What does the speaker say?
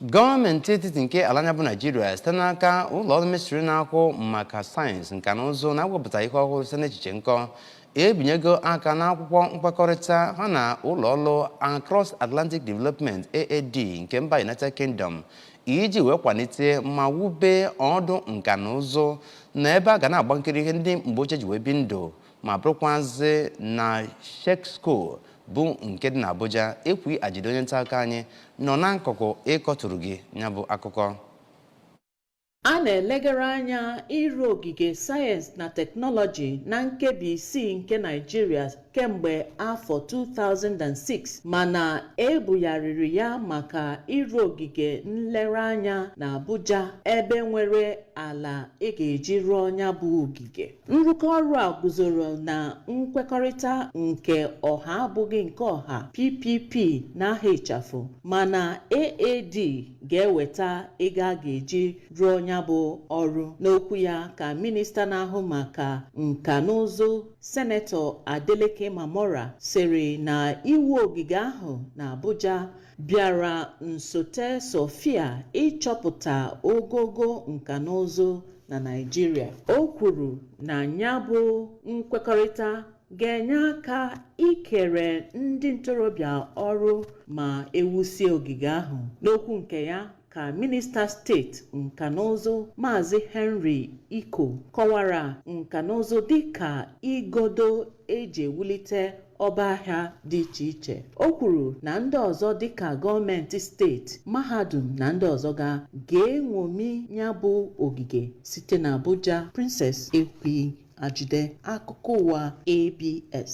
Gọọmenti etiti nke ala anyị bụ Naijiria, site n'aka ụlọ ọrụ ministri na-akwụ maka sayensị, nka na ụzụ na mwepụta ihe ọhụrụ site n'echiche nkọ, ebinyego aka n'akwụkwọ nkwekọrịta ha na ụlọ ọrụ Across Atlantic Development, AAD, nke mba United Kingdom iji wee kwalite ma wube ọdụ nka na ụzụ na ebe a ga na-agba nkiri ihe ndị mgbe ochie ji wee bi ndụ, ma bụrụkwazị na Shexco bụ nke dị n'Abuja. Ekwi Ajide, onye nta akụkọ anyị nọ n'akụkụ ịkọtụrụ gị ya bụ akụkọ. A na-elegara anya ịrụ ogige sayensị na teknọlọji na nkebi isii nke Naịjirịa kemgbe afọ 2006, mana ebugharịrị ya maka ịrụ ogige nlereanya na Abuja, ebe nwere ala ị ga-eji rụọ ya bụ ogige. Nrụkọ ọrụ a guzoro na nkwekọrịta nke ọha abụghị nke ọha, PPP n'aha ịchafụ, mana AAD ga-eweta ego a ga-eji rụọ ya bụ ọrụ. N'okwu ya ka minista na-ahụ maka nka na ụzụ, Senetọ Adeleke Mamora, sịrị na iwu ogige ahụ na Abuja bịara nsote Sofia ịchọpụta ogogo nka na ụzụ na Naịjirịa. O kwuru na ya bụ nkwekọrịta ga-enye aka ikere ndị ntorobịa ọrụ ma ewusie ogige ahụ. N'okwu nke ya ka minista steeti nka na ụzụ, Maazị Henry Iko, kọwara nka na ụzụ dịka igodo eji ewulite ọba ahịa dị iche iche. O kwuru na ndị ọzọ dịka gọọmenti steeti, mahadum na ndị ọzọ ga ga-eṅomi ya bụ ogige. Site na Abuja, Princess Ekwi Ajide, akụkọ ụwa ABS.